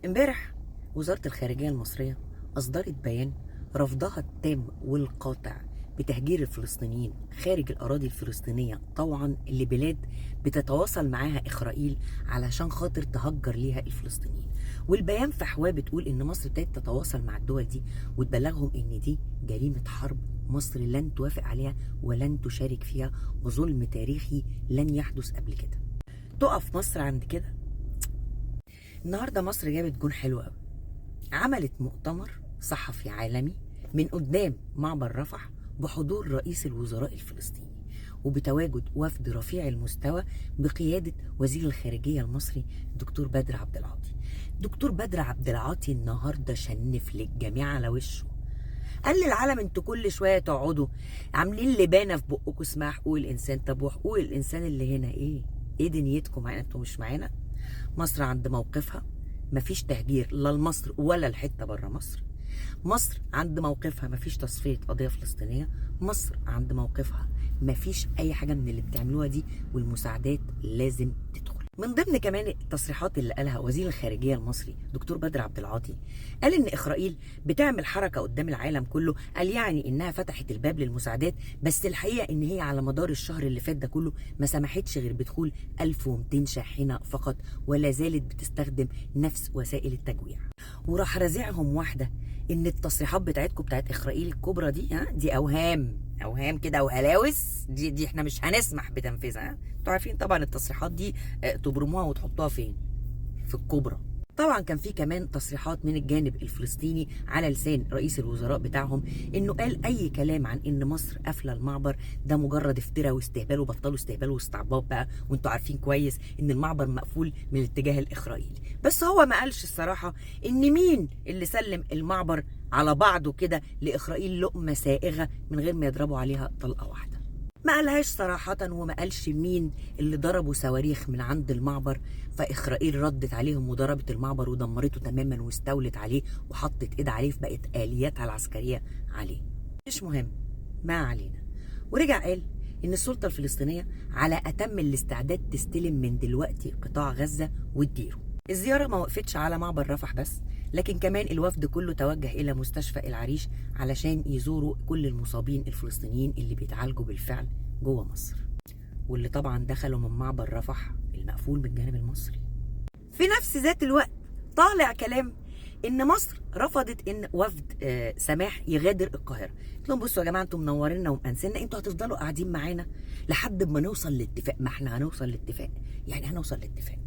امبارح وزارة الخارجية المصرية أصدرت بيان رفضها التام والقاطع بتهجير الفلسطينيين خارج الأراضي الفلسطينية طوعا لبلاد بتتواصل معاها إسرائيل علشان خاطر تهجر ليها الفلسطينيين. والبيان فحواه بتقول إن مصر ابتدت تتواصل مع الدول دي وتبلغهم إن دي جريمة حرب مصر لن توافق عليها ولن تشارك فيها، وظلم تاريخي لن يحدث قبل كده. تقف مصر عند كده؟ النهارده مصر جابت جون حلو قوي، عملت مؤتمر صحفي عالمي من قدام معبر رفح بحضور رئيس الوزراء الفلسطيني وبتواجد وفد رفيع المستوى بقيادة وزير الخارجية المصري الدكتور بدر عبد العاطي. دكتور بدر عبد العاطي النهارده شنف للجميع على وشه، قال للعالم انتوا كل شوية تقعدوا عاملين لبانه في بقكم اسمها حقوق الانسان، طب وحقوق الانسان اللي هنا ايه؟ ايه دنيتكم معانا؟ انتوا مش معانا؟ مصر عند موقفها، مفيش تهجير لا لمصر ولا الحتة بره مصر. مصر عند موقفها، مفيش تصفية قضية فلسطينية. مصر عند موقفها، مفيش اي حاجة من اللي بتعملوها دي، والمساعدات لازم تدخل. من ضمن كمان التصريحات اللي قالها وزير الخارجية المصري دكتور بدر عبد العاطي، قال ان اسرائيل بتعمل حركة قدام العالم كله، قال يعني انها فتحت الباب للمساعدات، بس الحقيقة ان هي على مدار الشهر اللي فات ده كله ما سمحتش غير بدخول 1200 شاحنة فقط، ولا زالت بتستخدم نفس وسائل التجويع. وراح رازعهم واحدة ان التصريحات بتاعتكم بتاعت اسرائيل الكبرى دي، ها دي اوهام، اوهام كده وهلاوس، دي احنا مش هنسمح بتنفيذها. انتوا عارفين طبعا التصريحات دي تبرموها وتحطوها فين؟ في الكبرى. طبعا كان في كمان تصريحات من الجانب الفلسطيني على لسان رئيس الوزراء بتاعهم، انه قال اي كلام عن ان مصر قافله المعبر ده مجرد افتراء واستهبال، وبطلوا استهبال واستعباط بقى، وانتوا عارفين كويس ان المعبر مقفول من الاتجاه الاسرائيلي. بس هو ما قالش الصراحة ان مين اللي سلم المعبر على بعضه كده لاسرائيل لقمة سائغة من غير ما يضربوا عليها طلقه واحدة. ما قالهاش صراحة، وما قالش مين اللي ضربوا صواريخ من عند المعبر فإسرائيل ردت عليهم وضربت المعبر ودمرته تماما واستولت عليه وحطت ايد عليه فبقت آلياتها العسكرية عليه. مش مهم، ما علينا. ورجع قال إن السلطة الفلسطينية على أتم الاستعداد تستلم من دلوقتي قطاع غزة وتديره. الزيارة ما وقفتش على معبر رفح بس، لكن كمان الوفد كله توجه إلى مستشفى العريش علشان يزوروا كل المصابين الفلسطينيين اللي بيتعالجوا بالفعل جوه مصر، واللي طبعا دخلوا من معبر رفح المقفول بالجانب المصري. في نفس ذات الوقت طالع كلام ان مصر رفضت ان وفد سماح يغادر القاهرة. قلت لهم بصوا يا جماعة، انتوا منورينا ومأنسينا، انتوا هتفضلوا قاعدين معانا لحد ما نوصل لاتفاق. ما احنا هنوصل لاتفاق، يعني هنوصل لاتفاق.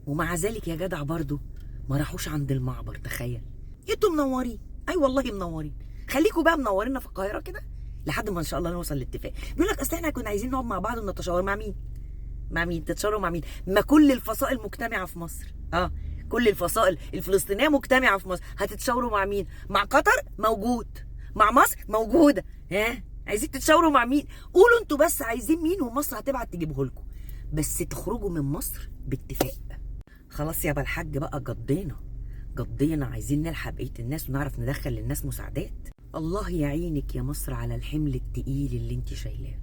ومع ذلك يا جدع برضو ما راحوش عند المعبر. تخيل، انتوا منورين، اي والله منورين، خليكوا بقى منورينا في القاهرة كده لحد ما ان شاء الله نوصل لاتفاق. بيقول لك اصل احنا كنا عايزين نقعد مع بعض ونتشاور. مع مين؟ مع مين تتشاوروا؟ مع مين؟ ما كل الفصائل مجتمعه في مصر، كل الفصائل الفلسطينية مجتمعه في مصر، هتتشاوروا مع مين؟ مع قطر موجود، مع مصر موجودة، ها عايزين تتشاوروا مع مين؟ قولوا انتوا بس عايزين مين ومصر هتبعت تجيبه لكم، بس تخرجوا من مصر باتفاق. خلاص يا الحاج بقى، قضينا قضينا، عايزين نلحق بقية الناس ونعرف ندخل للناس مساعدات. الله يعينك يا مصر على الحمل التقيل اللي انت شايلاه.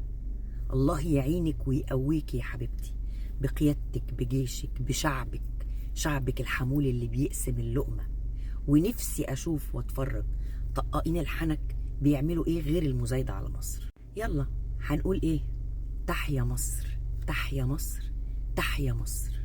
الله يعينك ويقويك يا حبيبتي، بقيادتك، بجيشك، بشعبك، شعبك الحمول اللي بيقسم اللقمة. ونفسي أشوف وأتفرج طقاقين الحنك بيعملوا إيه غير المزايدة على مصر. يلا هنقول إيه؟ تحيا مصر، تحيا مصر، تحيا مصر.